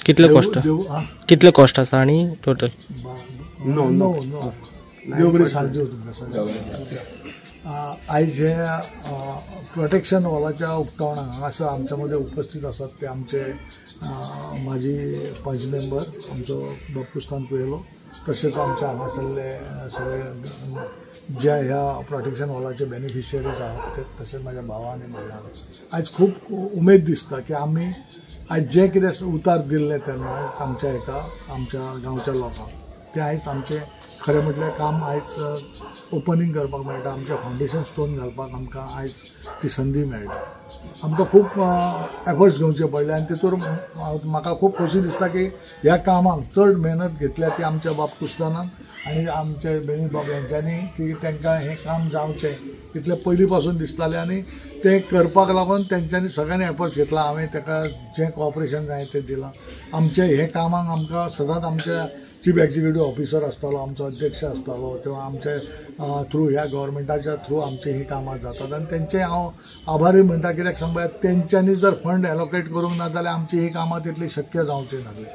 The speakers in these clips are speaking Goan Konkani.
कितले कॉस्ट? कितले कॉस्ट आसा आनी टोटल? नो नो नो देव बरी सांजू तुमकां सगळ्यांक. आयज हे प्रोटेक्शन वॉलाच्या उक्तावणाक हांगासर आमच्या मदें उपस्थित आसात ते आमचे माजी पंच मेंबर आमचो बापुस्तान कुयेलो, तशेंच आमच्या हांगासरले सगळे ज्या ह्या प्रोटेक्शन वॉलाचे बेनिफिशियरीज आहात ते, तशेंच म्हाज्या भावा आनी भयणांक आयज खूब उमेद दिसता की आमी आयज जें कितें उतार दिल्लें तेन्ना आमच्या हेका आमच्या गांवच्या लोकांक तें आयज आमचें खरें म्हटल्यार काम आयज ओपनींग करपाक मेळटा. आमचें फावंडेशन स्टोन घालपाक आमकां आयज ती संदी मेळटा. आमकां खूब एफर्ट्स घेवचे पडले आनी तितूर म्हाका खूब खोशी दिसता की ह्या कामाक चड मेहनत घेतल्या ती आमच्या बाब कुस्तानान आनी आमचे बेनी बाब हेंच्यांनी, की तांकां हें काम जावचें तितलें पयलीं पासून दिसतालें आनी तें करपाक लागून तेंच्यांनी सगळ्यांनी एफर्ट्स घेतला. हांवें ताका जें कॉपरेशन जाय तें दिलां. आमचें हें कामाक आमकां सदांच आमच्या चीफ एक्झिक्युटीव ऑफिसर आसतालो, आमचो अध्यक्ष आसतालो, किंवा आमचे थ्रू ह्या गव्हर्मेंटाच्या थ्रू आमची ही कामां जातात आनी तेंचे हांव आभारी म्हणटा. कित्याक सांगपाक तेंच्यांनी जर फंड एलोकेट करूंक ना जाल्यार आमची ही कामां तितली शक्य जावची नासली.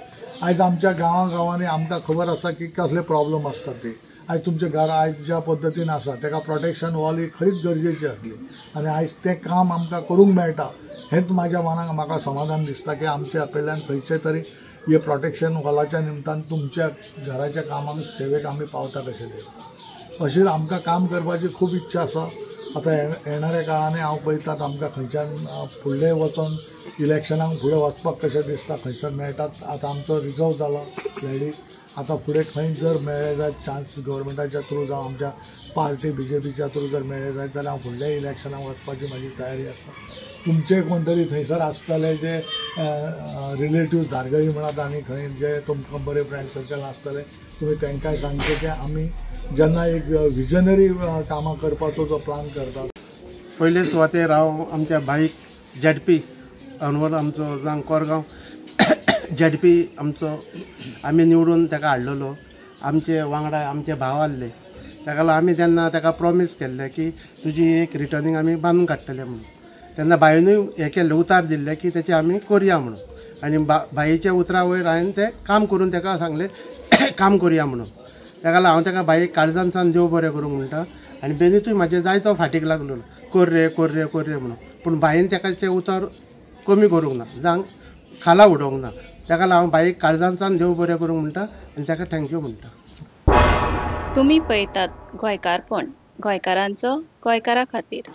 आयज आमच्या गांवां गांवांनी आमकां खबर आसा की कसले प्रॉब्लम आसतात ते. आयज तुमच्या घरा आयज ज्या पद्दतीन आसा ताका प्रोटेक्शन वॉल ही खरीच गरजेची आसली आनी आयज तें काम आमकां करूंक मेळटा हेंच म्हाज्या मनाक म्हाका समाधान दिसता की आमच्या कडल्यान खंयचे तरी हे प्रोटेक्शन वॉलाच्या निमतान तुमच्या घराच्या कामाक सेवेक आमी पावता कशें दिसता. अशें आमकां काम करपाची खूब इच्छा आसा. आतां येणाऱ्या काळांनी हांव पळयतात आमकां खंयच्यान फुडलें वचोन इलेक्शनाक फुडें वचपाक कशें दिसता, खंयसर मेळटात. आतां आमचो रिजर्व जाला लेडीज, आतां फुडें खंय जर मेळ्ळें जायत चान्स गव्हर्मेंटाच्या थ्रू जावं आमच्या पार्टी बीजेपीच्या थ्रू जर मेळ्ळें जायत जाल्यार हांव फुडल्या इलेक्शनाक वचपाची म्हाजी तयारी आसा. तुमचे कोण तरी थंयसर आसतले जे रिलेटिव्स धारगळी म्हणात आनी खंय जे तुमकां बरे फ्रेंड सर्कल आसतले तुमी तांकांय सांगचें की आमी जेन्ना एक विजनरी कामां करपाचो जो प्लान करतात. पयले सुवातेर हांव आमच्या भाईक झेडपी अनवर आमचो जावं कोरगांव झेडपी आमचो आमी निवडून ताका हाडलेलो. आमचे वांगडा आमचे भाव आहले, ताका लागून आमी तेन्ना ताका प्रोमीस केल्लें की तुजी एक रिटर्निंग आमी बांदून काडटले म्हणून. तेन्ना भाईनूय हें केल्लें, उतार दिल्लें की तेचें आमी करुया म्हणून. आनी भाईच्या उतरा वयर हांवें तें काम करून ताका सांगलें काम करुया म्हणून. ताका लागून हांव ताका भाई काळजान देव बरें करूंक म्हणटा. आनी बेनीतूय म्हाजे जायतो फाटीक लागलो, कर रे कर रे कर रे म्हणून. पूण भाईन ताका तें उतर कमी करूंक ना, जावं खाला उडोवंक ना. ताका लागून हांव भाईक काळजान देव बरें करूंक म्हणटा आनी ताका thank you म्हणटा. तुमी पळयतात गोंयकारपण, गोंयकारांचो गोंयकारा खातीर.